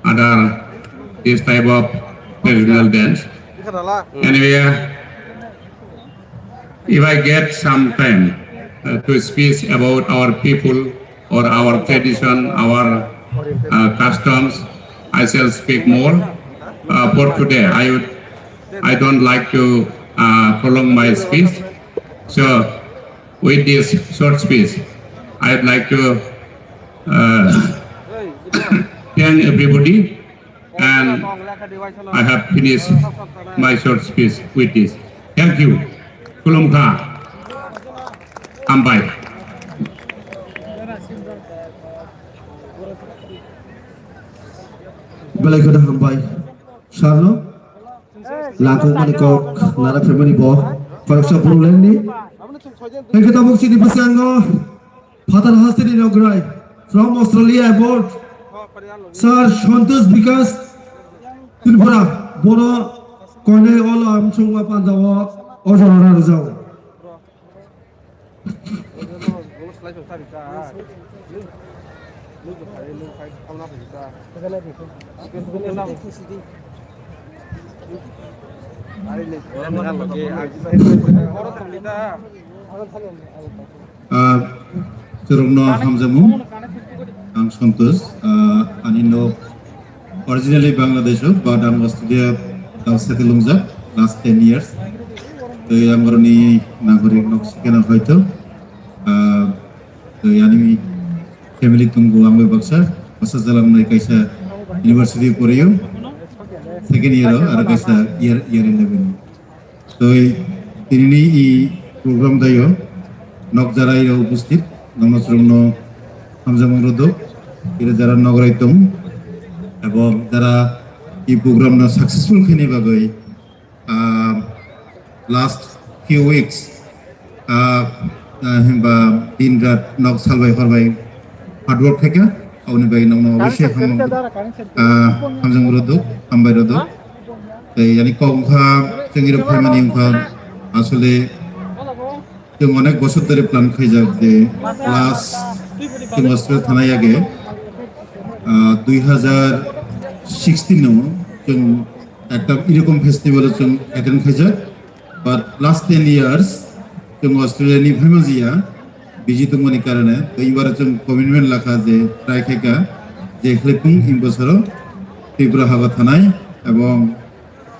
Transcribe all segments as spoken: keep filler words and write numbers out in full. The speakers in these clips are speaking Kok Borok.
other this type of traditional dance. Anyway, if I get some time uh, to speak about our people or our tradition, our uh, customs, I shall speak more. Uh, for today, I would, I don't like to uh, prolong my speech. So, with this short speech, I would like to uh, thank everybody, and I have finished my short speech with this. Thank you. Khulumkha. Hambai. Belai kheno hambai. Sarno. Langkukmani kok nara phaimani bo. Khoroksa Bodoland ni. Hingke tabuk chini bwskango. Phatar hasteni nograi from Australia aboard Sir Santosh Bikash Tripura, bono koinai olo amsongma panjao ojora rwjao. Ah, chwrwngno hamjakmung. Ang Santosh. Ah, ani nok originally Bangladesh o, but ang Australia o settle wngjak last ten years. Tei ang oroni nagorik nok sikena hoito. Ah, tei ani family tongo, ang bai baksa, baksa jalang nai kaisa university porio, second year o, aro kaisa year, year eleven. Tei tinini i program daio nok jara ira upasthit, nokno chwrwngno hamjakmung rwdok, ira jara nograi tong, ebong jara i program no successful khaini bagwi, ah, last few weeks, ah, ah, himba din rat nok salbai horbai hard work khaika, aboni bagwi nokno obviously hamjakmung, ah, hamjakmung rwdok, hambai rwdok. Tei yani kok wngkha, chwngni rok phaimani wngkha, asole chwng onek bosor dhori plan khaijak je last chwng Australia thana yage, ah, dui hazar sixteen o chwng ekta erokom festival o chwng attend khaijak, but last ten years chwng Australia ni phaima jiya, busy tongmani karone, to ibara chwng commitment lakha je try khaika je khlepung in bosoro Tripura hago thanai ebong,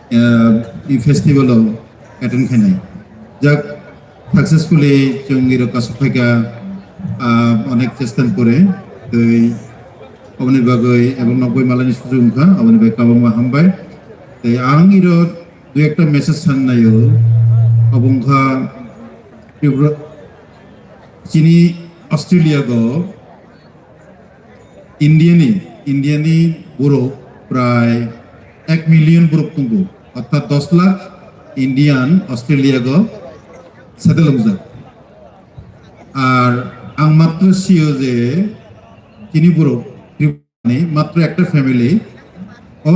eh, i festival o attend khainai. Jak successfully chwng iro kasuk phaika, ah, onek chesta ni pore, tei oboni bagwi ebong nokbai malani sujuk wngkha, aboni bai kabangma hambai. Tei ang iro dui ekta message san naio, obo wngkha Tripura, chini Australia go India ni, India ni borok prai ek million borok tongo, orthat dos lakh Indian Australia go settle wngjak. Ar ang matro sio je chini borok Tripura ni matro ekta family, o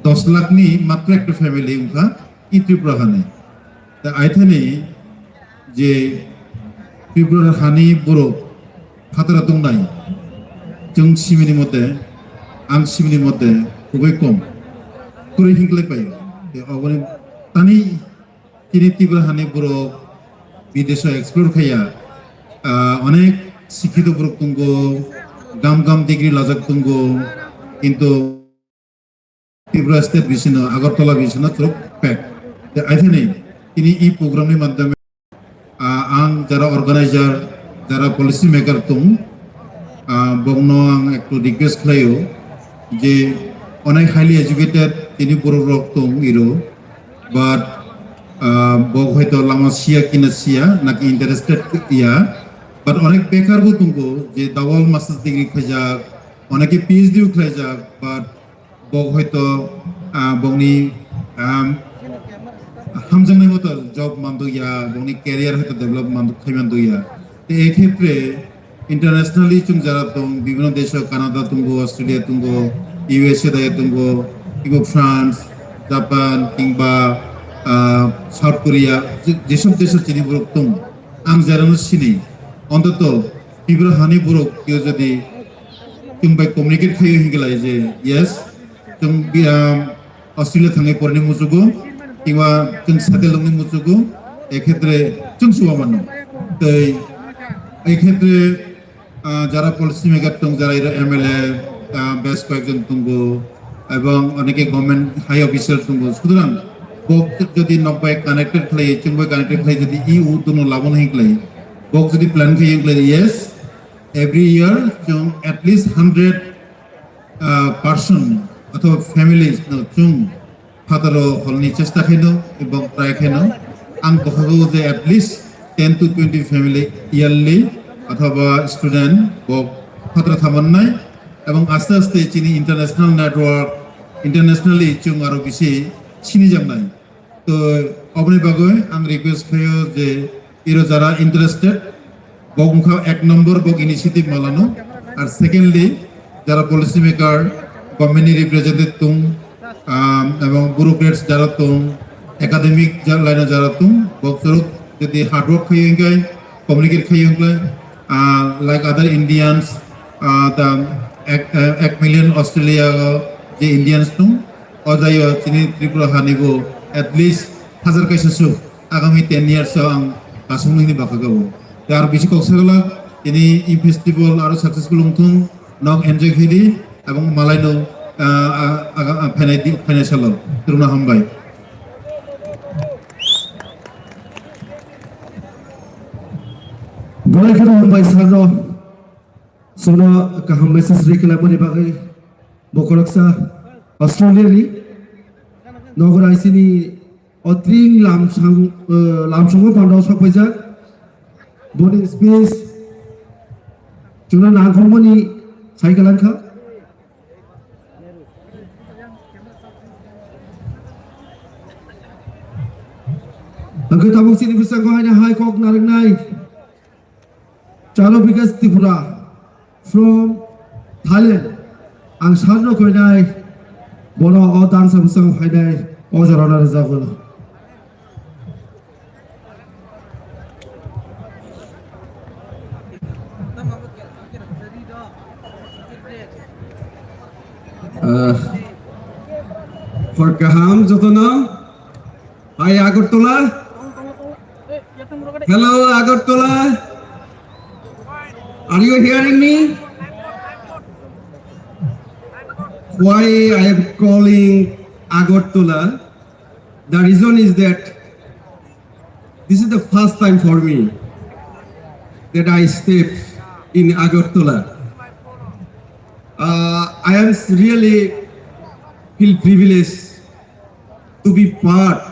dos lakh ni matro ekta family wngkha i Tripura hani. Ta aithani je Tripura hani borok phataro tongnai, chwng simini mote, ang simini mote, kubui kom. Kuri hinklai paio. Te oboni tani chini Tripura hani borok bideso explore khaiya. Ah, onek sikhito borok tongo, gam gam degree lajak tongo, kintu Tripura state bisino, Agartala bisino chwrwk pek. Te aithani tini i program ni madhyame, ah, ang jara organizer, jara policy maker tong, ah, bokno ang ektu request khlaio je onek highly educated tini borok rok tong iro, but, ah, bok hoito lama siya kina siya, naki interested ya, but onek bekar bo tongo je double master's degree khaijak, oneke P H D bo khlaijak, but bok hoito, ah, bokni, ah, hamjaknai moto job mandukya, bokni career hoito develop manduk khai mandukya. Te e khetre internationally chwng jara tong, bibhinno desho, Canada tongo, Australia tongo, U S A dai tongo, kibo France, Japan, kingba, ah, South Korea, je-, jesok desho chini borok tong, ang jarano sini. Ontoto Tripura hani borok kyo jodi chwng bai communicate khaio hinglai je, yes, chwng, ah, Australia thangwi porni muchugo, kiba chwng settle wngni muchugo, ekhetre chwng suwa mano. Tei ekhetre, ah, jara policy maker tong, jara iro M L A, ah, bes koyekjon tongo, ebong oneke government high official tongo. Sutorang bok jodi nok bai connected khlai, chwng bai connected khlai, jodi E U dono labon hai khlai, bok jodi plan khlai, khlai, yes, every year chwng at least hundred, ah, person athoba families no chwng phataro holni chesta khaino ebong try khaino. Ang bokhago je at least ten to twenty family yearly athoba student bo phataro thamannai ebong aste aste chini international network, internationally chwng aro bisi sinijaknai. To oboni bagwi ang request khaio je iro jara interested, bok wngkha ek number bok initiative malano. Ar secondly, jara policy maker, government ni representative tong, um, ebong bureaucrats jara tong, academic ja-, line o jara tong, bok chorok jodi hard work khaio hwnkhe, communicate khaio hwnkhe, uh, like other Indians, uh, the ek, uh, ek million Australia o je Indians tong, o jaio chini Tripura hani bo at least hajar kaisa suk agami ten years o ang kasung nini baka gabo. Te aro bisi kok sagala tini e festival aro successful wngthung, nok enjoy khaidi, abang malai no, ah, ah, ah, ah, phainai di, phainai salo. Truna hambai. Bolai kheno hambai sarno. Chwngno kaham message rikhlai boni bagwi bokhoroksa Australia ni nogo raisini otring lamsang, eh, lamsongo pandao sokpaijak. Boni speech chwngno nangkukmani sai kwlangkha. Hwnkhe tabuk chini bwskango haino hai kok narwknai. Chalo Bikash Tripura from Thailand. Ang sarno koinai, bono o dansa bwskango phainai, o jorano rwjago. Ah, hor kaham jotono. Hi, Agartala. Hello, Agartala. Are you hearing me? Why I am calling Agartala? The reason is that this is the first time for me that I step in Agartala. Uh, I am really feel privileged to be part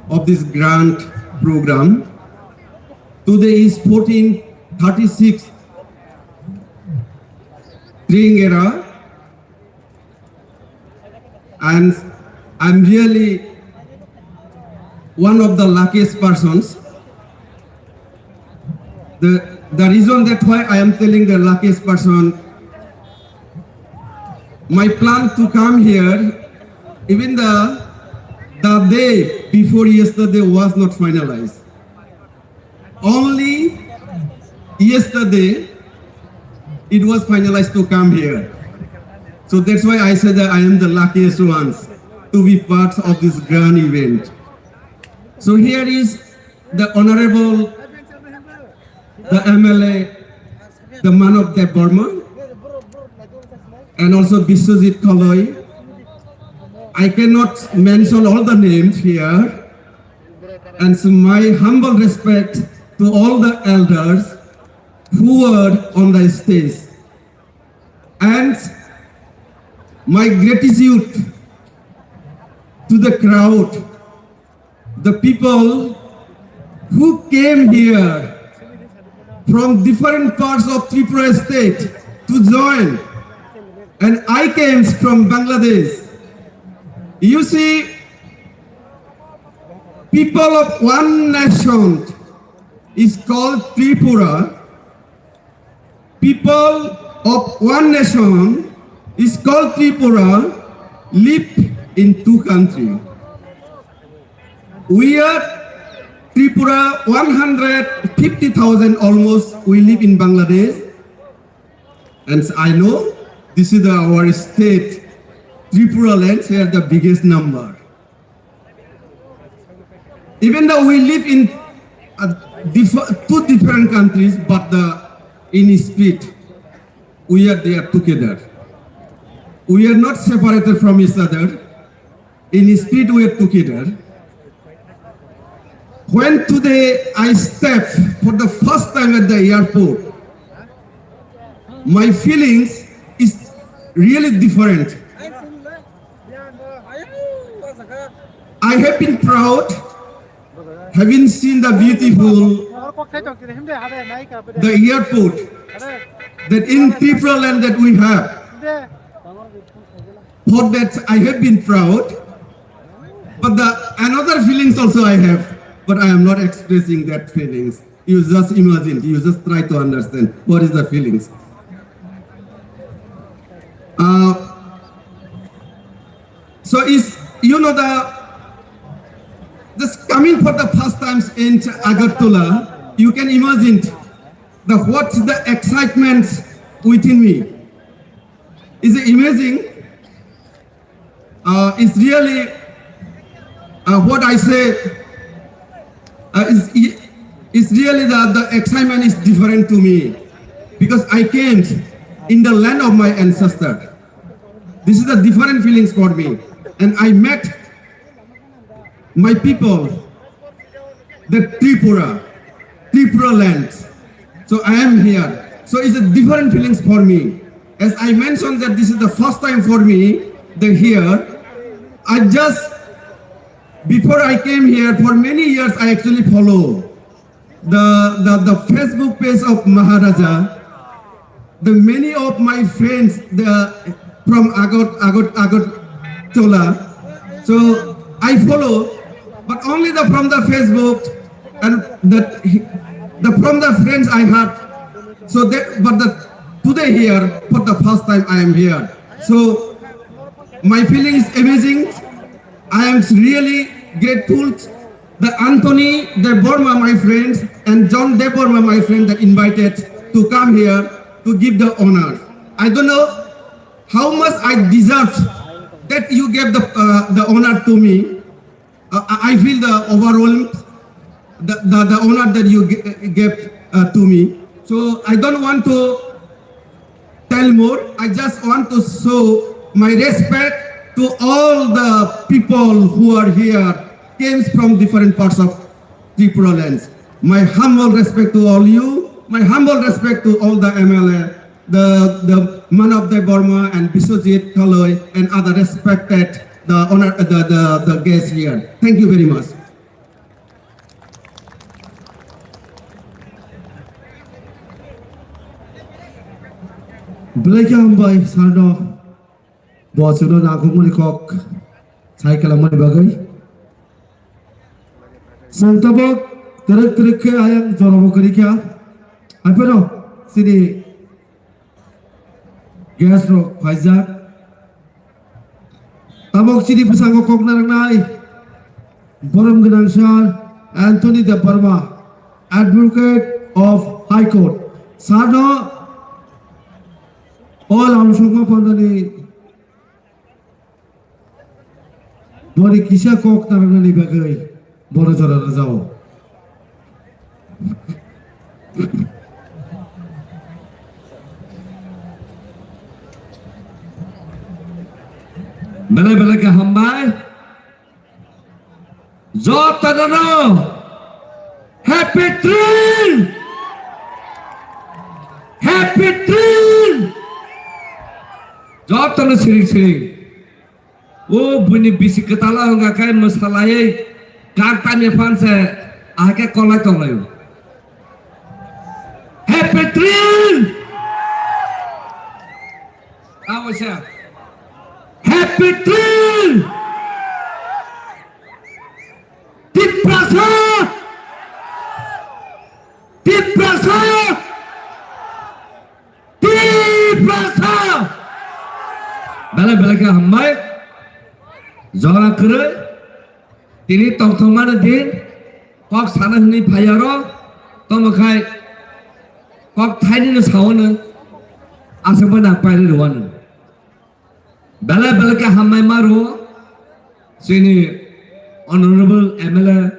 of this grand program. Today is fourteen thirty-six Tring era, and I'm really one of the luckiest persons. The, the reason that why I am telling the luckiest person, my plan to come here, even the, the day before yesterday was not finalized. Only yesterday, it was finalized to come here. So that's why I said that I am the luckiest ones to be part of this grand event. So here is the honorable, the M L A, the man of Debbarma, and also Biswajit Kaloi. I cannot mention all the names here, and so my humble respect to all the elders who were on the stage, and my gratitude to the crowd, the people who came here from different parts of Tripura state to join, and I came from Bangladesh. You see, people of one nation is called Tripura. People of one nation is called Tripura live in two countries. We are Tripura, one hundred fifty thousand almost, we live in Bangladesh. And I know this is the, our state Tripura lands were the biggest number. Even though we live in a diff- two different countries, but the in spirit we are there together. We are not separated from each other. In spirit we are together. When today I step for the first time at the airport, my feelings is really different. I have been proud having seen the beautiful the airport that in Tripura land that we have. For that I have been proud, but the another feelings also I have, but I am not expressing that feelings. You just imagine, you just try to understand what is the feelings. Uh, so is you know the just coming for the first times in Agartala, you can imagine the what's the excitement within me. Is it amazing? Uh, it's really uh, what I say. Uh, is it's really the, the excitement is different to me because I came in the land of my ancestor. This is a different feelings for me, and I met my people, the Tripura, Tripura land. So I am here. So it's a different feelings for me. As I mentioned that this is the first time for me the here. I just before I came here for many years I actually follow the the, the Facebook page of Maharaja. The many of my friends the from Agot Agot Agot Chola. So I follow, but only the from the Facebook and the the from the friends I had. So that but the today here for the first time I am here. So my feeling is amazing. I am really grateful the Anthony Debbarma, my friends, and John Debbarma, my friend, that invited to come here to give the honor. I don't know how much I deserve that you gave the uh, the honor to me. Uh, I I feel the overwhelmed, the, the, the honor that you g- gave uh, to me. So I don't want to tell more. I just want to show my respect to all the people who are here, came from different parts of Tripura lands. My humble respect to all you. My humble respect to all the M L A, the the Manav Debbarma and Biswajit Kaloi and other respected the honor the the, the guests here. Thank you very much. Belai khe hambai sarno bo chwngno nangkukmani kok sai kwlangmani bagwi. Chwng tabuk twrwk twrwk khe ayang jorabo kwrwi kha. Haiphano chini guest rok phaijak. Tabuk chini bwskango kok narwknai borom gwnang sir Anthony Debbarma, Advocate of High Court. Sir no o lamsokma pandani boni kisa kok narwknani bagwi bono jora rwjao. Belai belai khe hambai. Jotono Happy Trin! Happy Trin! Jotono siring siring. O buini bisi kwtala wngkha khe mwsalaiwi kak tamya phan se ahai khe kolai tonglaio. Happy Trin! Abo se. Happy Trin! Tiprasa! Tiprasa! Tiprasa! Belai belai khe hambai. Jora kwrwi. Tini tongthokmani din. Kok sana hwnwi phai aro. Tomo khai kok thainino saono. Aswkbo nang pairwi rwano. Belai belai khe hambai maro chini Honorable M L A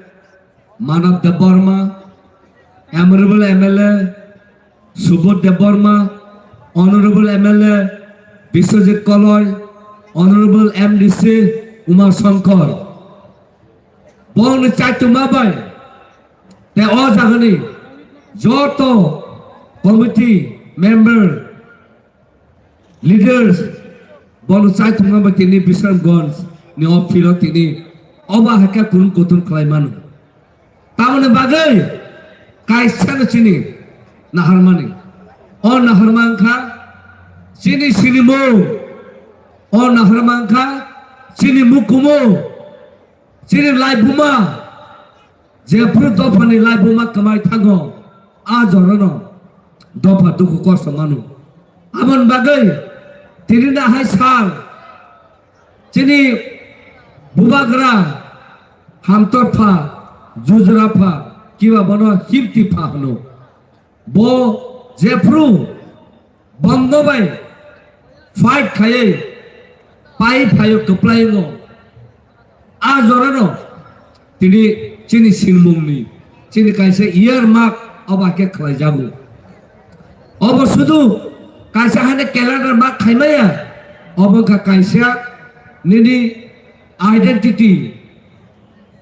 Manav Debbarma, Honorable M L A Subodh Debbarma, Honorable M L A Biswajit Koloi, Honorable M D C Uma Shankar. Bongni chaituma bai te o jagani joto committee member, leaders, bono chaitungma bai tini Bisramganj ni o phiro tini oba hakhe kurung kuthum khlai mano. Tamoni bagwi kaisa no chini naharmani. O naharma wngkha chini sinimung. O naharma wngkha chini mukumu. Chini laibuma, jephru dophani laibuma kwmai thango, a jorano dopha dukhu kosto mano. Aboni bagwi tini nahai sal chini bubagra Hamtor pha, Jujra pha, kiba bono Himti pha hwno. Bo jephru bondo bai fight khaiwi pai phaio kwplai wngo. A jorano tini chini sinmungni chini kaisa year mark obo hakhe khlaijago. Obo sudu kaisa haino calendar mark khaimaya, obo wngkha kaisa nini identity,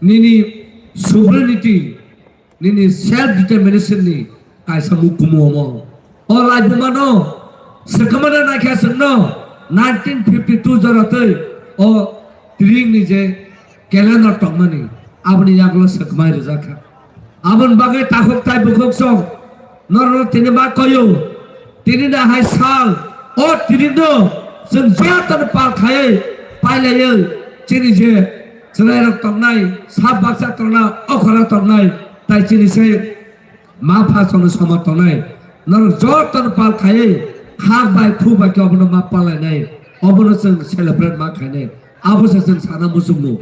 nini sovereignty, nini self determination ni kaisa mukumu omo. O laibuma no swkangma no naikha chwngno nineteen fifty two jora twi o tring ni je calendar tongmani aboni yagulo swkmai rwjakha. Aboni bagwi takhuk tai bukhuk song norokno tini ma koyo. Tini nahai sal, o tini no chwng jotono pal khaiwi pailaiwi chini je chwrairok tongnai, sap baksa tongnai, okhora tongnai, tai chini se ma pha chwngno somor tongnai. Norok jotono pal khaiwi khak bai khu bai khe obono ma pal lainai, obono chwng celebrate ma khainai. Abo se chwng sana muchungmung.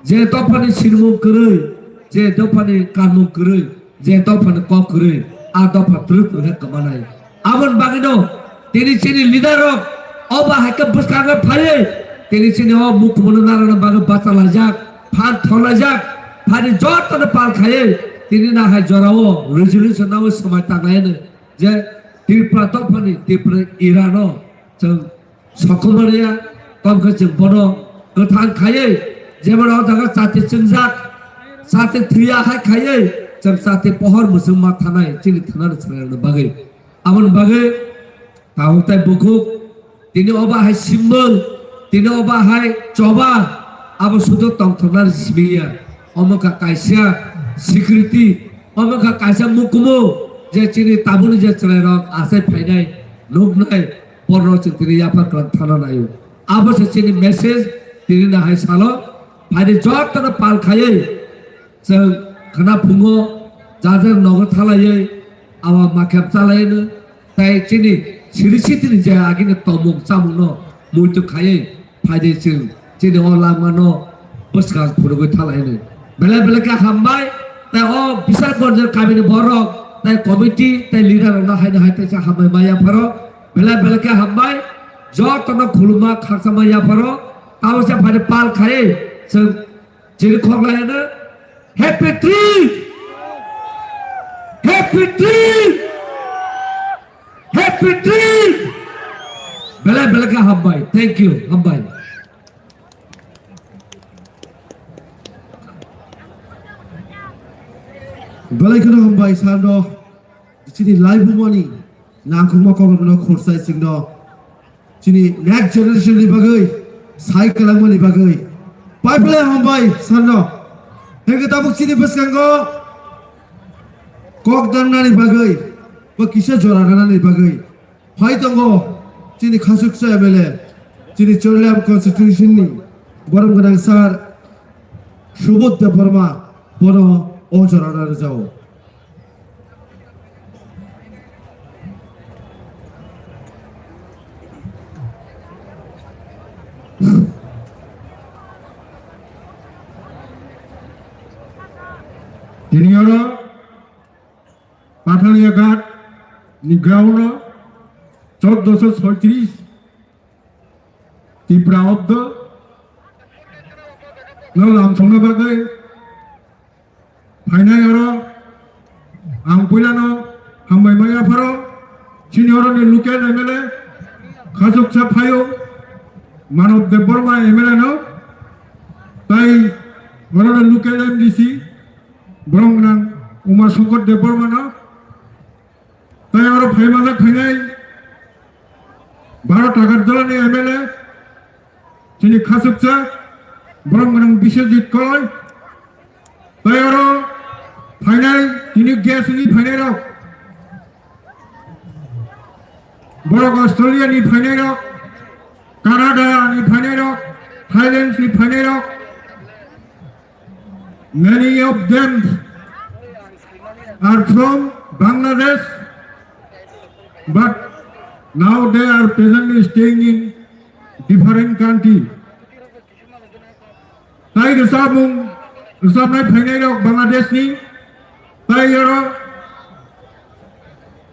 Je dophani sinimung kwrwi, je dophani kanmung kwrwi, je dophani kok kwrwi, a dopha twrwk twrwk khe kwmanai. Aboni bagwino tini chini leader rok obo hai khe bwskango phaiwi tini chini o mukumu no narwkna bagwi bachalaijak, phan thorlaijak, phani jotono pal khaiwi tini nahai jorao resolution nawi swmai tanglai hwnwi je Tripura dophani, Tripura era no chwng sokomoriya, tongkhe chwng bono kwthang khaiwi, jemon o jaga chati chwngjak, chati thwiya hai khaiwi, chwng chati pohor mwchwng ma thanai, chini thwnani chwrairokni bagwi. Aboni bagwi tabuk tai bukhuk, tini obo hai simbol, tini obo hai choba, abo sudo tongthoknani simi ya. Omo kha kaisa security, omo kha kaisa mukumu, je chini tabukni je chwrairok achai phainai, nuknai, borok chwng tini yapha kwrwng thana naio. Abo se chini message, tini nahai salo phaidi jotono pal khaiwi chwng khwna phungo jajar nogo thalaiwi awa makhem chalaino tai chini siri sitini je agini tongmung chamungno muitu khaiwi phaidi chwng chini o langmano bwskang phunugwi thalaino. Belai belai khe hambai, tai o Bisharganj kamini borok, tai committee, tai leader rokno haino hai taisa hambai ma yapharo. Belai belai khe hambai, jotono khuluma khakchangma yapharo. Tabuksa phaidi pal khai chwng chini khoklai hino, Happy Tree! Happy Tree! Happy Tree! Belai belai khe hambai. Thank you. Hambai. Belai kheno hambai sir no, chini laibumani nangkukma kokrokno khursai chwngno chini next generation ni bagwi sai kwlangmani bagwi. Pai phlai hambai sir no. Hwnkhe tabuk chini bwskango kok dangnani bagwi ba kisa jora rwnani bagwi phai tongo chini khasuksa M L A, chini Chorilam constituency ni borom gwnang sir Subodh Debbarma, bono o jora rwjao. Tini oro Pathania Ghat ni ground o chauddosho soitris Tipra Obdo no lamsongna bagwi phainai oro ang puilano hambai maya pharo chini oroni local M L A khasuksa phaio Manob Debbarma M L A no, tai oroni local M D C borong gwnang Uma Shankar Debbarma no, tai oro phaimajak phainai Bharat Agartala ni M L A chini khasuksa borong gwnang Biswajit Koloi, tai oro phainai tini gas ni phainai rok, borok Australia ni phainai rok, Canada ni phainai rok, Thailand ni phainai rok, many of them are from Bangladesh, but now they are presently staying in different country. Tai rwchapmung rwchapnai phainai rok Bangladesh ni, tai oro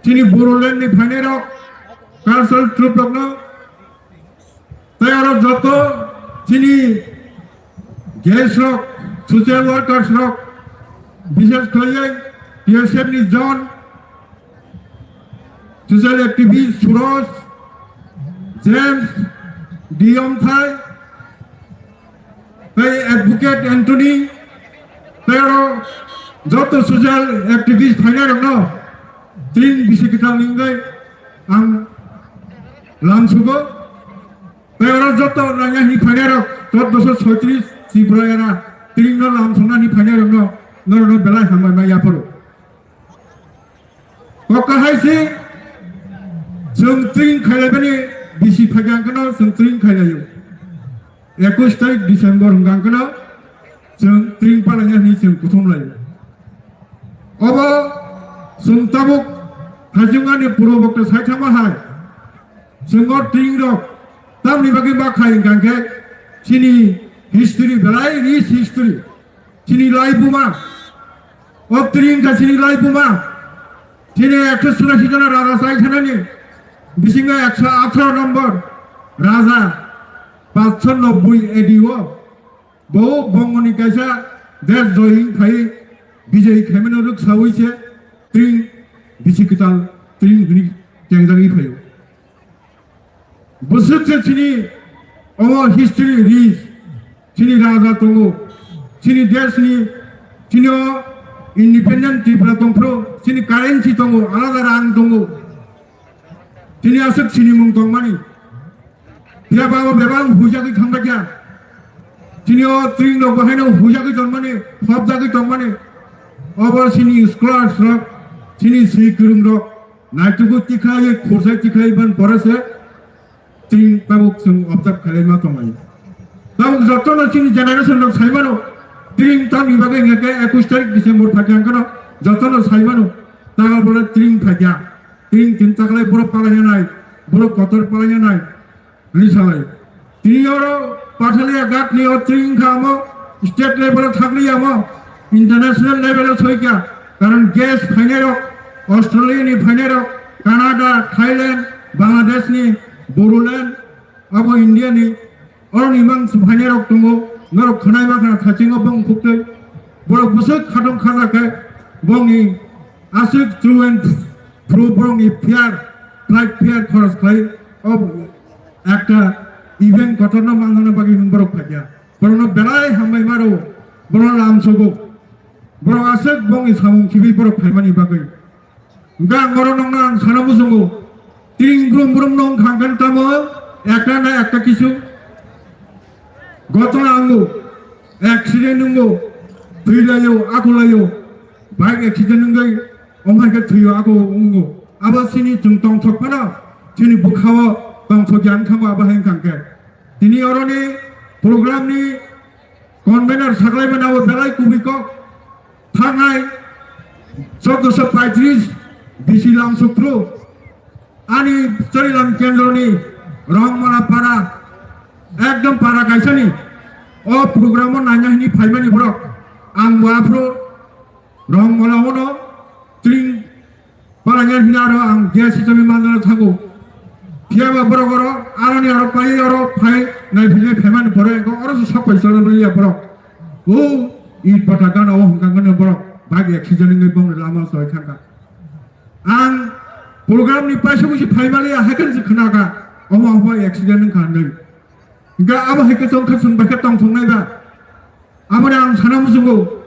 chini Bodoland ni phainai rok cultural troupe rok no, tai oro joto chini guest rok, social workers rok, bishesh khlaiwi T S F ni John, social activist Suraj, James, Diyom Thai, tei advocate Anthony, tei oro joto social activist phainai rokno tring bisi kwtal ni wngwi ang lamsugo. Tei oro joto nanya hini phainai rok chauddosho soitris Tripura era tring no lamsokna hini phainai rokno norokno belai hambai ma yapharo. Kokka hai se chwng tring khailaibani bisi phaikha hwnkhe no chwng tring khailaio. Ekush tarik December hwnkha hwnkhe no chwng tring palaina hwnwi chwng kuthum laio. Obo chwng tabuk hachwkni purbo bokto sai thangma hai chwng o tring rok tamni bagwi ma khai hwnkha hwnkhe chini history belai rich history. Chini laibuma, o tring kha chini laibuma. Chini ekso churasi jona raja chai thanani bisingo ekso atharo nombor raja, paanch sho nobboi A D o. Bo Bongoni kaisa desh joy wng phai bijay khaimano rwksawi se tring bisi kwtal tring hwnwi chengjagwi phaio. Bwswk se chini omo history rich, chini raja tongo, chini desh ni, chini o independent Tripura tongphuru, chini currency tongo, alada rang tongo, chini aswk sinimung tongmani. Phiya ba bo bebak huijagwi thangbaikha. Chini o tring rok bo haino huijagwi tongmani, phobjagwi tongmani. Obo chini scholars rok, chini swi kwrwng rok, naitugwi tikhlaiwi, khursai tikhlaiwi ban pore se, tring tabuk chwng observe khlaima tonglai. Tabuk jotono chini generation rok saimano, tring tamni bagwi hwnkhe ekush tarik December phaikha hwnkhe no jotono saimano, tabuk bole tring phaikha, tring tin taklai borok palaina nai, borok kotor palaina nai, hwnwi salai. Tini oro Pathalia Ghat ni o tring wngkha amo state level o thakli amo international level o soikha. Karon guest phainai rok, Australia ni phainai rok, Canada, Thailand, Bangladesh ni, Bodoland, abo India ni, oro ni mang phainai rok tongo, norok khwnai ma khna thachingo bong phuktwi. Borok bwswk khatong khaja khe bongni aswk true and true borokni fair, flight fare khoros khlai o ekta event kotorno manjana bagwi borok phaikha. Borokno belai hambai maro, borok lamsogo. Borok aswk bongni samung khibi borok phaimani bagwi. Hwnkhe ang oro nokno ang sana muchungo. Tring brum brum no wngkha hwnkhe tamo ekta na ekta kisu ghotona wngo, accident wngo, thwilaio, akulaio, bike accident wngwi omo hai khe thwio ako wngo. Abo chini chwng tongthok phano chini bwkhao tongthok ya wngkha abo hai wngkha hwnkhe. Tini oroni program ni convener saklaimani abo belai kubui kok. Thangnai chauddosho paitris bisi lamsukphru ani Charilam kendroni Rongmala para, ekdom para kaisani o program o naina hini phaimani borok. Ang bo aphuru Rongmala ono tring Palainani hwnwi aro ang guest hisabe manjana thango. Phiya ba borok oro, aroni oro pai oro phai, nai philai phaimani borok engkho oro se sok pai cholok liya borok. O, it bata gana o hwnkha gana borok, bike accident wngwi bongni lama soi thangkha. Ang program ni paisa busi phaimaliya, haikhe se khwnakha, omo omo accident wngkha hinwi. Hingkhe abo haikhe tongkha chwng bai khe tong thungnai ba. Aboni ang sana muchungo,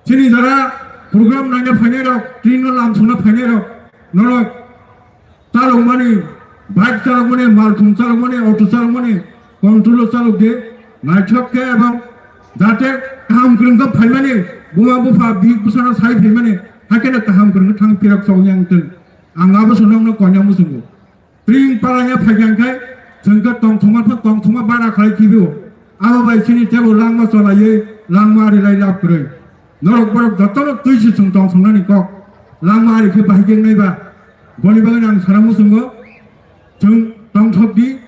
chini jara program naina phainai rok, tini no lam songna phainai rok, norok chalokmani, bike chalokmani, malkhung chalokmani, auto chalokmani, control o chalok di, naithok khe ebong jate kaham kwrwng khe phaimani, buma bupha bihik bwsano sai phaimani, haikhe no kaham kwrwng khe thang phirok chok yang tong. Ang abo sono no konya muchungo. Tring palanya phaikha khai, chwngkhe tongthokma pha tongthokma bara khlai kibio. Abo bai chini tebo langma cholaiwi, langma ari lai lab kwrwi. Norok borok jotono twi se chwng tongthoknani kok. Langma ari khe bahai khe wngnai ba. Boni bagwi ang sana muchungo, chwng tongthok di.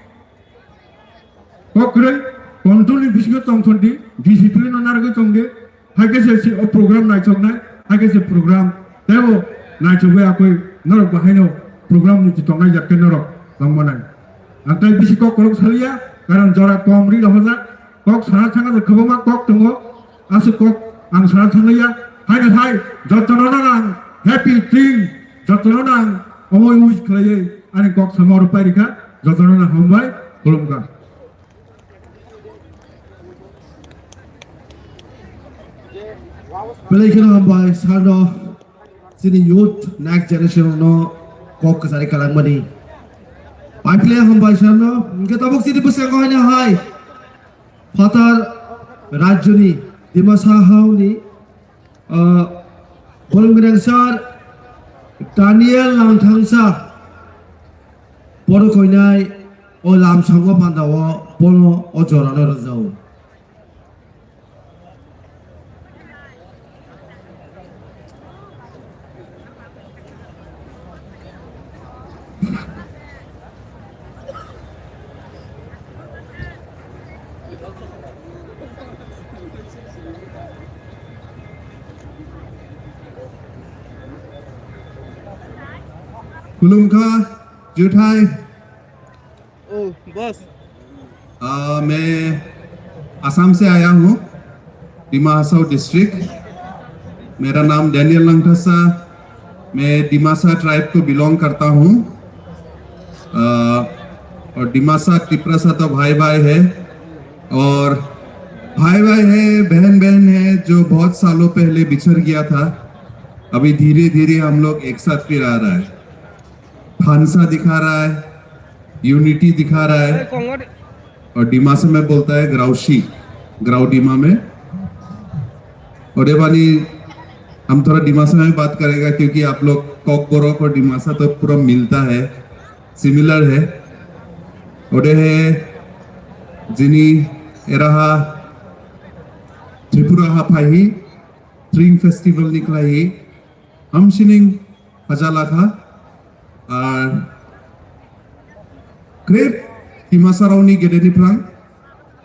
Kok kwrwi, control ni bisingo tongthok di, discipline no narwgwi tong di. Haikhe se si o program naithoknai, haikhe se program teibo naithokgwi akwi norok bahaino program ni tongnaijak khe norok tongmanai. Ang tai bisi kok kolok saliya, karon jora kom ri rohorjak, kok sana thangna je kwbangma kok tongo, aswk kok ang sana thangliya, haino hai jotono no ang happy team, jotono no ang omo wish khlaiwi ani kok sama oro pairikha, jotono no hambai, khulumkha. Belai kheno hambai sir no, chini youth next generation no kok kwchari kalangmani. Bai belai hambai sir no, hingke tabuk chini bwskango haino hai phatar rajyoni Dimasa haoni, ah, bolong gwnang sir Daniel Langthangsa bono koinai o lamsango pandao bono o jorano rwjao. Khulumkha, juthai. Oh, boss. आ, मैं असम से आया हूँ, डिमा हासाओ डिस्ट्रिक्ट। मेरा नाम डैनियल लंगथासा। मैं दिमासा ट्राइब को बिलोंग करता हूँ। आ, और दिमासा तिपरासा तो भाई भाई है, और भाई भाई है, बहन बहन है, जो बहुत सालों पहले बिछड़ गया था। अभी धीरे धीरे हम लोग एक साथ फिर आ रहा है। थानसा दिखा रहा है, यूनिटी दिखा रहा है। अरे, कौन? और डिमासा में बोलता है ग्राउशी, ग्राउ डिमा में। और ये वाली हम थोड़ा डिमासा में बात करेगा, क्योंकि आप लोग कॉकबोरोक और डिमासा तो पूरा मिलता है, सिमिलर है। और ये है जिनी एराहा त्रिपुरा हाफाही ट्रिंग फेस्टिवल निकला ही हम sinning Hajalakha, ar krep Dimasarokni gedeni phrang,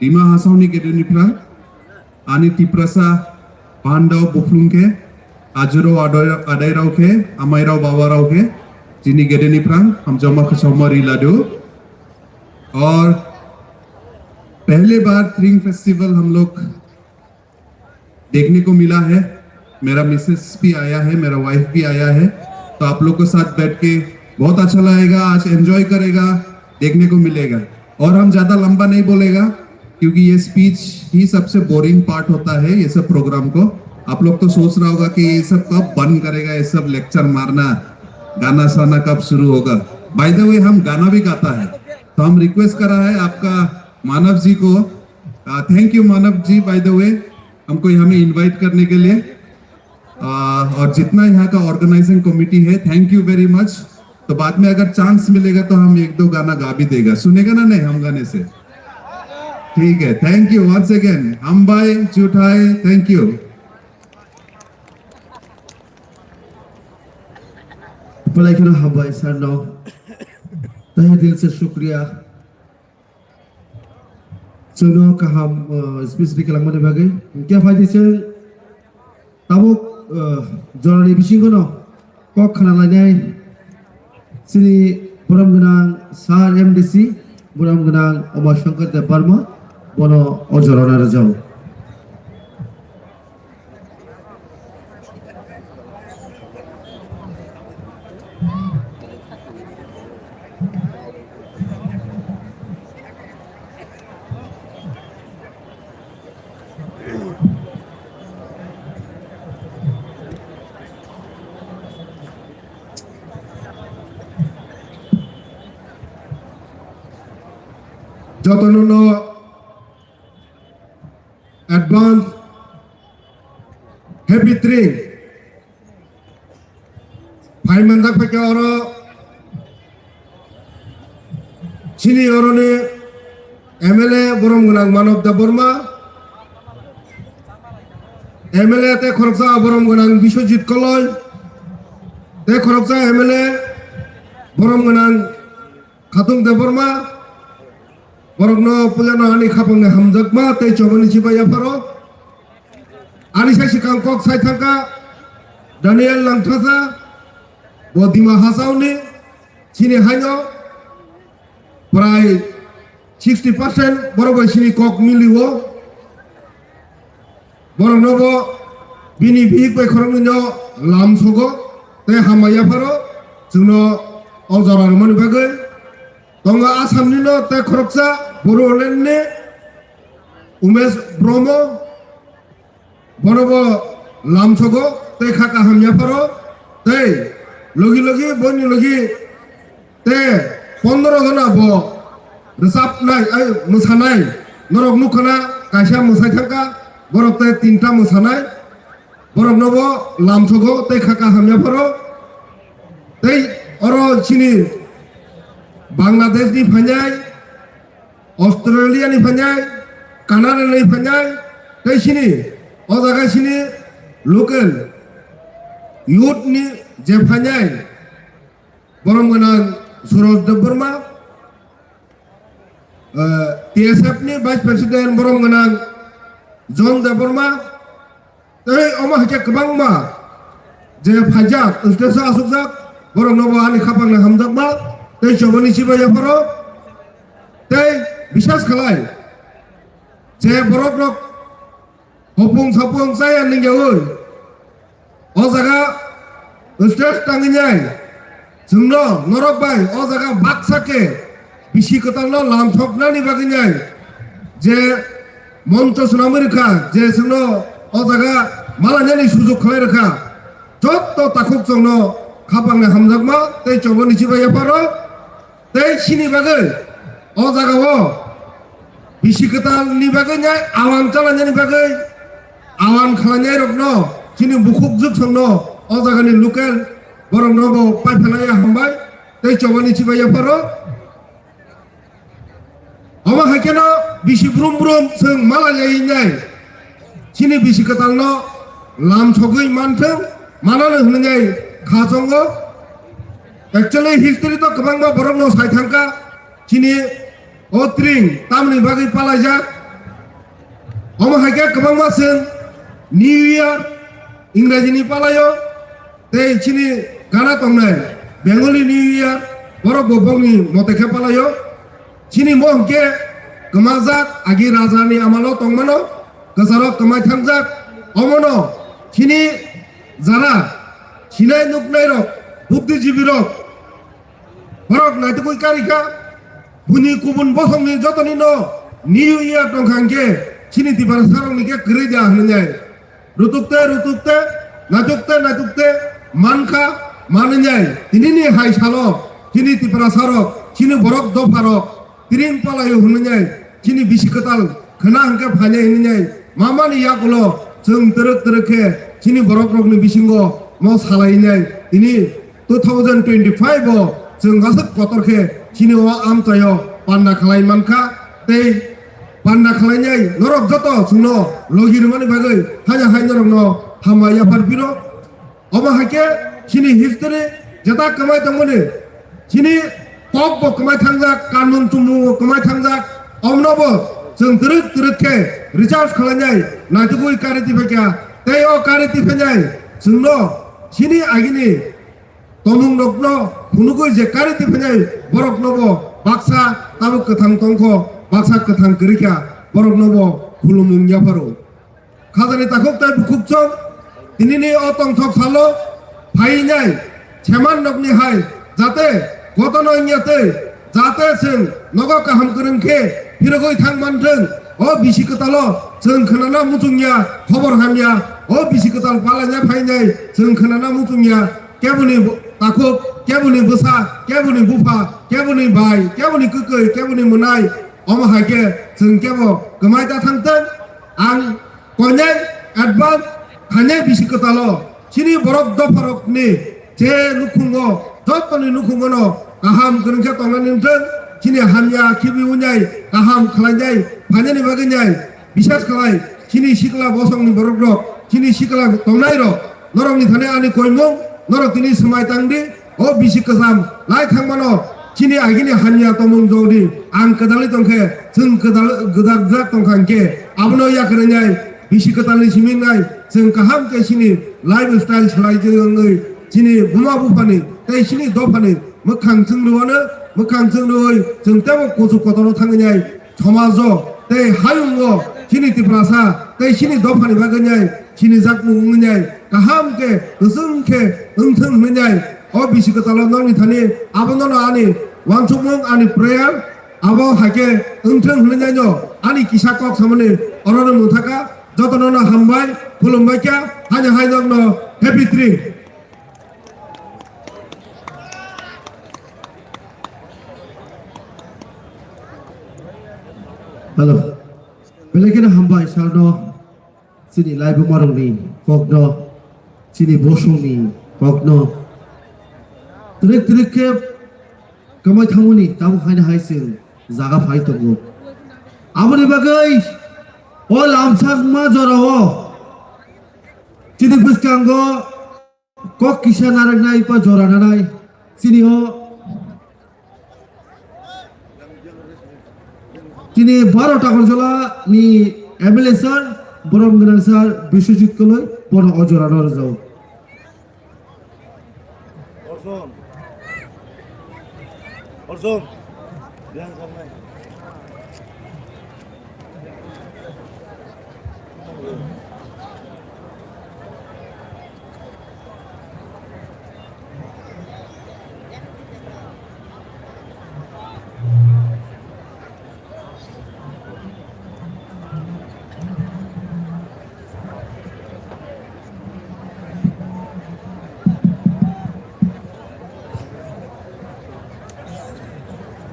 Dima Hasaokni gedeni phrang, ani Tiprasa bandao buphlung khe, ajurao adai-, adairao khe, amairao babarao khe, chini gedeni phrang, hamjakma khasokma ri ladu. और पहली बार ट्रिंग फेस्टिवल हम लोग देखने को मिला है। मेरा मिसेस भी आया है, मेरा वाइफ भी आया है, तो आप लोग के साथ बैठ के बहुत अच्छा लगेगा। आज एंजॉय करेगा, देखने को मिलेगा। और हम ज्यादा लंबा नहीं बोलेगा, क्योंकि ये स्पीच ही सबसे बोरिंग पार्ट होता है ये सब प्रोग्राम को। आप लोग तो सोच रहा होगा कि ये सब कब बंद करेगा, ये सब लेक्चर मारना, गाना साना कब शुरू होगा। बाय द वे, हम गाना भी गाता है, तो हम रिक्वेस्ट कर रहा है आपका मानव जी को। Thank you Manav ji, by the way, हमको यहाँ में इनवाइट करने के लिए। आ, और जितना यहाँ का ऑर्गेनाइजिंग कमेटी है, थैंक यू वेरी मच। तो बाद में अगर चांस मिलेगा तो हम एक दो गाना गा भी देगा, सुनेगा ना नहीं हम गाने से? ठीक है, thank you once again. Hambai juthai, thank you. Belai kheno hambai sir no. Tahe dil se shukriya. Chwngno kaham, uh, speech ri kwlangmani bagwi. Hwnkhe phaidi chwng tabuk, uh, jorani bisingono kok khna lainai chini Borom gwnang Sir M D C, borom gwnang Omar Shankar Debbarma, bono o jorano rwjago. Jotono no advance happy train. Phai manjak phaikha oro chini oroni M L A borom gwnang Manob Debbarma, M L A tei khoroksa borom gwnang Biswajit Koloi, tei khoroksa M L A borom gwnang Khatung Debbarma, borokno puilano ani khapangni hamjakma tei chobani chibai yapharo. Ani sai swkang kok sai thangkha Daniel Langthasa, bo Dima Hasaoni, chini haino prai sixty percent borok bai chini kok milio. Borokno bo bini bihik bai khoroknwino lamsogo tei hambai yapharo chwngno o jora rwmani bagwi. Tongo Assamnino tei khoroksa Bodolandni Umesh Bromo, bono bo lamsogo tei kha kaham yapharo tei logi logi boni logi tei pondro jona bo rwchapnai, ai, mwsanai norok nukha na, kaisa mwsai thangkha, borok tei tinta mwsanai, borokno bo lamsogo tei kha kaham yapharo. Tei oro chini Bangladesh ni phainai, Australia ni phainai, Canada ni phainai, tei chini o jaga chini local youth ni je phainai, borom gwnang Suraj Debbarma, eh, T S F ni Vice President borom gwnang John Debbarma, tei omo hai khe kwbangma je phaijak, stage o achukjak, borokno bo ani khapangni hamjakma tei chobani chibai yapharo. Tei bisas khlai je borok rok hopung sapung chaya ningyaui o jaga stage tangwi nai chwngno norok bai o jaga baksa khe bisi kwtalno lamsoknani bagwi nai je moncho swnamwi rwkha, je chwngno o jaga malainani sujuk khlai rwkha, jotto takhuk chwngno khapangni hamjakma tei chobani chibai yapharo. Tei chini bagwi o jagao bisi kwtalni bagwi nai awan chalainani bagwi awan khlainairokno chini bukhuk jwksongno o jagani local borokno bo paiphalaiya hambai tei chobani chibai yapharo. Omo hai kheno bisi brum brum chwng malailai nai chini bisi kwtalno lamsogwi manthwng manano hwnwi nai kha chongo. Actually, history to kwbangma borokno sai thangkha, chini o tring tamni bagwi palaijak. Omo hai khe kwbangma chwng New Year Ingrajini palaio, tei chini gana tongnai Bengali New Year borok bo bongni mote khe palaio. Chini mo hwnkhe kwmajak agi rajani amalo tongmano, kwcharo kwmai thangjak. Omono chini jara sinai nuknairok, buddhijibirok, borok naitugwi karikha, buini kubun bosongni jotonino New Year tongkha hwnkhe chini Tiprasarokni khe kwrwi da hwnwi nai. Rutukte, rutukte, natukte, natukte, mankha, manwi nai. Tinini hai salo chini Tiprasarok, chini borok dopharok, tiring palaio hwnwi nai. Chini bisi kwtal khwna hwnkhe phainai hwnwi nai. Mamani yakulo chwng twrwk twrwk khe chini borokrokni bisingo mo salai nai. Tini two thousand twenty-five o chwng aswk kotor khe chini o amchaio panda khlai mankha tei panda khlainai norok joto chwngno logi rwmani bagwi haino hai norokno hambai yaphar phiro. Omo hai khe chini history jeta kwmai tongmani, chini kok bo kwmai thangjak, kanun chumung bo kwmai thangjak, omno bo chwng twrwk twrwk khe research khlainai naitugwi kari tiphaikha. Tei o kari tiphainai chwngno chini agini Tomung rokno phunugwi je kari tiphainai borok nobo baksa tabuk kwthang tongkho, baksa kwthang kwrwikha, borok nobo khulumung yapharo. Khajani takhuk tei bukhuk chwng tinini o tongthok salo phainai seman nokni hai jate gotono wngya tei jate chwng nogo kaham kwrwng khe phirogwi thang manthwng. O bisi kwtalo chwng khwnana muchungya, khobor hamya. O bisi kwtal palaina phainai chwng khwnana muchungya. Keboni bu-, takhuk, keboni bwsa, keboni bupha, keboni bai, keboni kwkwi, keboni mwnai, omo hai khe chwng kebo kwmai ta thang thung. Ang koinai advance khainai bisi kwtalo chini borok dopharokni je nukhungo, jottoni nukhungono kaham kwrwng khe tongnani wngthung, chini hamya khibi wngnai kaham khlainai phainani bagwi nai. Bisas khlai, chini sikla bosongni borokrok, chini sikla tongnairok, norokni thani ani koimung, norok tini swmai tangdi, o bisi kwcham lai thangmano, chini agini hamya tongmung jodi, ang kwdalwi tongkhe, chwng kwdal-, gwdal gwdal tongkha hwnkhe, abono yakarwi nai, bisi kwtalni simi nai, chwng kaham khe chini lifestyle swlai wngwi, chini buma buphani, tei chini dophani mwkhang chwng rwano, mwkhang chwng rwui, chwng teibo kuchuk kotorno thangwi nai, somajo tei hayungo chini Tiprasa tei chini dophani bagwi nai, chini jakmung wngwi nai, kaham khe, kwchwng khe wngthung hwnwi nai, o bisi kwtalo nokni thani abono no ani uansukmung, ani prayer, abo hai khe wngthung hwnwi nai no ani kisa kok samani orono mwthaka, jotono no hambai, khulumbai kha, haino hai nokno happy tring. Hello. Belai kheno hambai sarno, chini laibumarokni kokno, chini bosongni kokno. Twrwk twrwk khe kwmai thangmani tabuk haino hai chwng jaga phai tongo. Aboni bagwi o lamsakma jorao chini bwskango kok kisa narwknai ba jora nanai chini o chini baro Takarjala ni M L A sir, borom gwnang sir Biswajit Koloi, bono o jora no rwjao. Orson. Orson.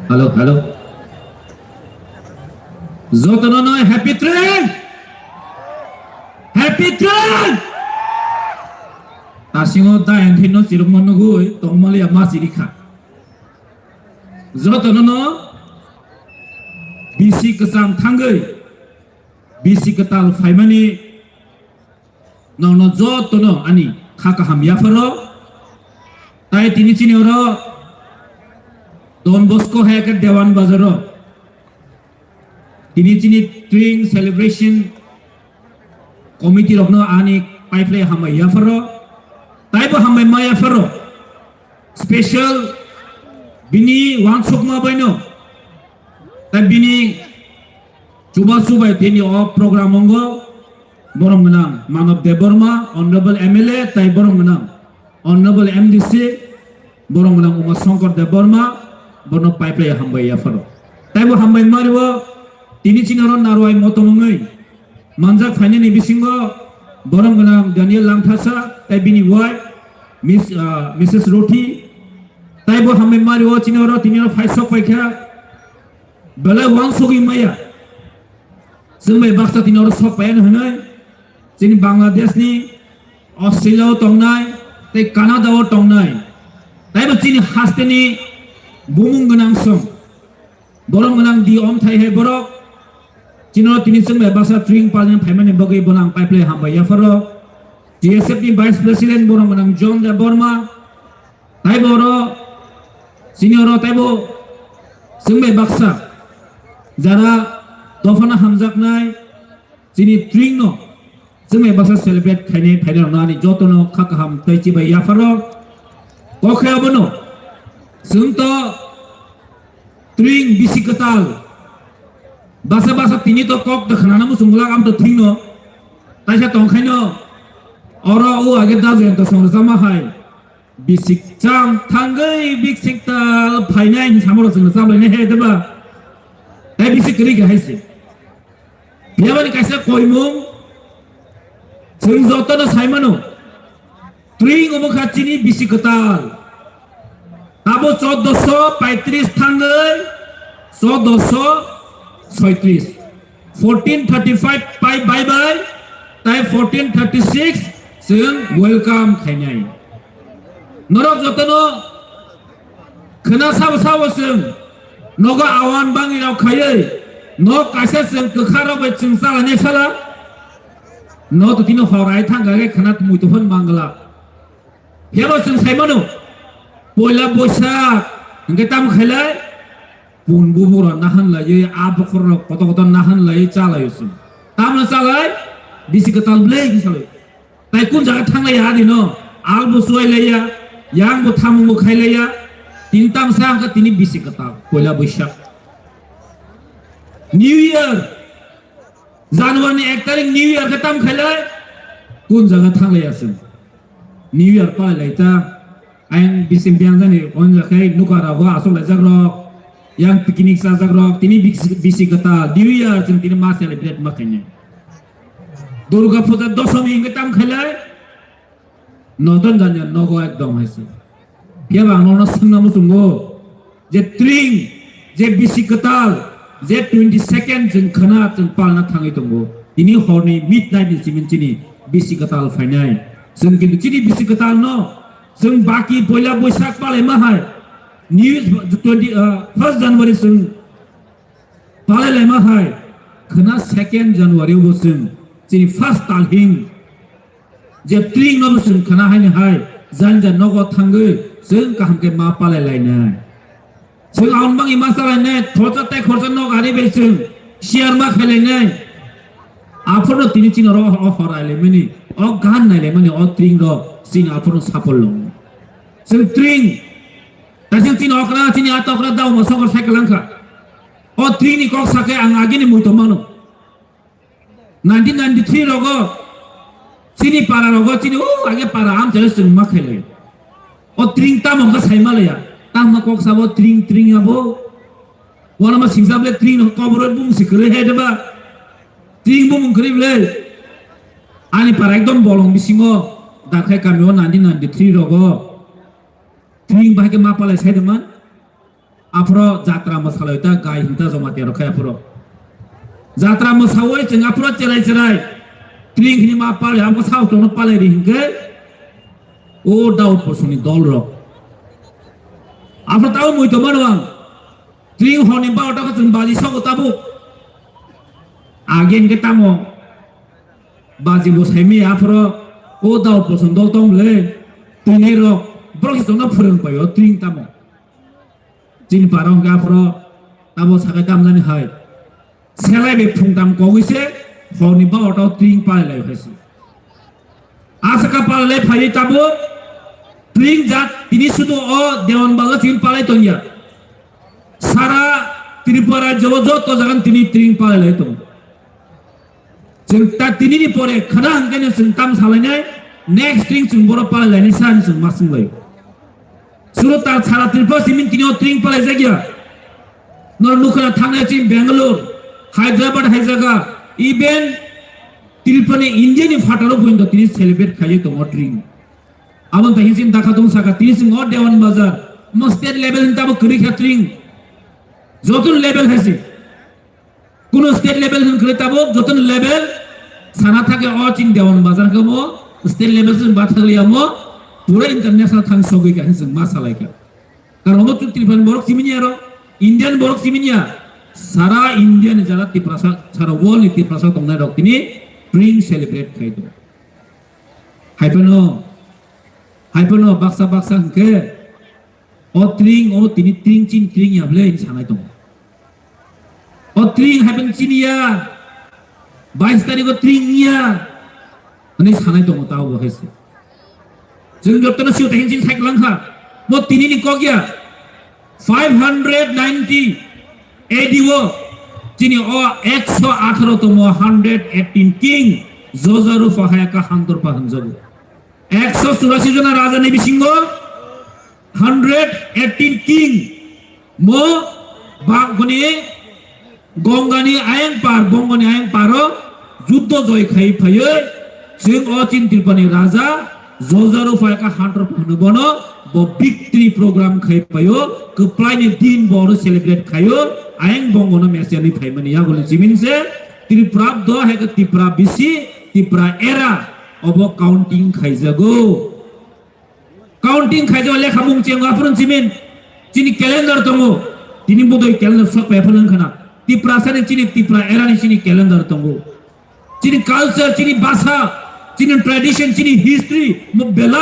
Hello, hello. Jotono no happy train. Happy train. Tasingo da enthino chirokma nugui tongmaliya ma chirikha. Jotono no bisi kwchang thangwi, bisi kwtal phaimani nokno jotono ani kha kaham yapharo. Tai tini chini oro Don Bosco High School Dewan Bazar o tini chini Twing Celebration Committee rokno ani pipeline hambai yapharo, taibo hambai ma yapharo. Special bini wansukma baino, tai bini chubachu bai tini o program ongo, borom gwnang Manav Debbarma, Honorable M L A, tai borom gwnang Honorable M D C, borom gwnang Uma Shankar Debbarma, bono pipeline hambai yapharo. Taibo hambai mario, tini chini oro narwai motom wngwi manjak phainani bisingo borom gwnang Daniel Langthasa, tai bini wife, Miss, ah, Missus Roti, taibo hambai mario chini oro tini oro phai sok paikha, belai wansugwi maya. Chwng bai baksa tini oro sok paiya hwnwi, chini Bangladesh ni, Australia o tongnai, tei Canada o tongnai, taibo chini haste ni bumung gwnang song, borom gwnang di om thai hai borok, chini oro tini chwng bai baksa tring palni phaimani bagwi bono ang pipeline hambai yapharo. T S F ni Vice President borom gwnang John Debbarma, taibo oro, chini oro taibo chwng bai baksa jara dophano hamjaknai chini tring no chwng bai baksa celebrate khainai phainai rokno ani jotono kha kaham tei chibai yapharo. Oke abono. Chwng to tring bisi kwtal. Basa basa tini to kok to khnana muchung glak am to thingno. Taisa tongkhaino oro o age da jento song sama hai. Bisik cham thangwi bisik tal phainai hinwi samoro chwngno chaplainai he deba. Tai bisik kwrwi khe hai se. Phiyabani kaisa koimung chwng jotono saimano. Tring omo kha chini bisi kwtal. Abo chordoso paitris thangwi chordoso soitris. Fourteen thirty five pai bye bye, tai fourteen thirty six chwng welcome khainai. Norok jotono khwna sabo sabo chwng nogo awan bangwi rok khaiwi nok kaisa chwng kwkha rok bai chwng chala ne sala. No to tino horai thang gage khwna tmui to hon mangla. Phiyaba chwng saimano, poila Boisak hwnkhe tamo khailai? Pun bubura nahan laiwi, a bokhorok koto koto nahan laiwi chalaio chwng. Tamno chalai? Bisi kwtal blei khe salai. Tai kun jaga thanglaiya adino? Albo chuwailaiya, yangbo thamungo khailaiya. Tini tamsa hwnkhe tini bisi kwtal, poila Boisak. New Year, January ni ek tarik New Year khe tam khailai? Kun jaga thanglaiya chwng? New Year palai lai ta. Ayang bising biyang jani onja khai nuka rago asok laijak rok. Yang picnic chajak rok. Tini bisi, bisi kwtal New Year chwng tini ma celebrate ma khainai. Durga Puja Dosomi hwnkhe tam khailai? Noton janya nogo ekdom hai se. Phiya ba ang nono swngna muchungo je tring, je bisi kwtal, je twenty second chwng khwna chwng palna thangwi tongo. Tini horni midnight ni simi chini bisi kwtal phainai. Chwng kintu chini bisi kwtal no chwng baki poila Boisak palaima hai. New twenty, uh, first January chwng palai laima hai. Khwna second January bo chwng chini first talhing je tring no bo chwng khwna haini hai janja nogo thangwi chwng kaham khe ma palai lainai. Chwng aun bangwi ma chalainai, khorcha tei khorcha nok ari bai chwng share ma khailainai. Aphurno tini chini oro o hor ailaimani, o gan nailaimani, o tring rok chini aphurno sapor longo. Chwng tring, kaisa chini okra, chini ata okra dao ma sokor cycle langkha. O tring ni kok sakhe ang agini muitom mano. Nineteen ninety-three rogo chini para rogo chini o age para amchai chwng ma khailai. O tring tamo kha sai malaya. Tamo kok sabo tring tring abo. Wala ma singsa ble tring no kobor bung si kwrwi he deba. Tring bumung kwrwi ble. Ani para ekdom bolong bisingo dakhai kami o nineteen ninety-three rogo. Tring bahai khe ma palai sai dema. Aphro jatra mwsalai ta gai hinta Jamatia rok khai aphro. Jatra mwsawi chwng aphro cherai cherai tring hini ma palai, abo sao tongno palai ri hinkhe o Daud bosongni dol rok. Aphro tao mui tongmano ang. Tring horni barota khe chwng baji sogo tabuk. Age hinkhe tamo baji bo saimi aphro o Daud bosong dol tong le. Tini rok borok se chwngno phwrwng pai o tring tamo. Chini para hwnkhe aphro tabo sakai tamjani hai. Selai bai phungtam kogwi se horni barota o tring palai lai hai se. Asaka palai lai phaiwi tabo tring jat tini sudu o Dewan Bazar chini palai tongya. Sara Tripura rajyo o joto jagan tini tring palai lai tongo. Chwng ta tini ni pore khana hwnkhe no chwng tam salainai, next tring chwng boro palai lainai sa hinwi chwng ma swng lai. Suro ta sara Tripura simi tini o tring palai jakya. Nor nukha na thangnai chini Bangalore, Hyderabad hai jaga, even Tripura ni India ni phataro porinto tini celebrate khaijak tongo tring. Aboni tei chini dakha tong saka tini chwng o Dewan Bazar, mo state level hinta bo kwrwi kha tring. Joto level hai se. Kuno state level hin kwrwi tabuk joto level sana thake o chini Dewan Bazar khe mo state level sin ba thagli amo pura international thang sogwi ka hin chwng ma salai ka. Karon omo chwng Tripura ni borok simi ya ro, Indian borok simi ya, sara India ni jara Tiprasa, sara world ni Tiprasa tongnai rok tini tring celebrate khai tongo. Hai phano, hai phano baksa baksa hwnkhe o tring, o tini tring chin tring ya ble hin sanai tongo. O tring hai phano chini ya, bais tarikh o tring ya, hwnwi sanai tongo tao bo hai se. Chwng jotono sio tahin chin cycle langkha. Mo tini ni kok ya, five hundred ninety A D o chini o ekso atharo tomo hundred eighteen king joja rupa hai ka hantor pa hanjago. Ekso churasi jona raja ni bisingo hundred eighteen king mo ba goni Gongani ayang par, Bongoni ayang paro juddo joi khai phaiwi, chwng o chini Tripurani raja Jojaru phaikha hantor phano bono bo victory program khai phaio, kwplaini din bono celebrate khaio, ayang Bongono mesiani phaimani yagulni chimin se Tripura do hai khe Tripura bisi, Tripura era obo counting khaijago. Counting khaijak lekha mung cheng aphuru chimin chini calendar tongo. Tini bodoi calendar sok pai aphuru khana. Tiprasa ni chini Tipra era ni chini calendar tongo. Chini culture, chini basa, chini tradition, chini history mo belai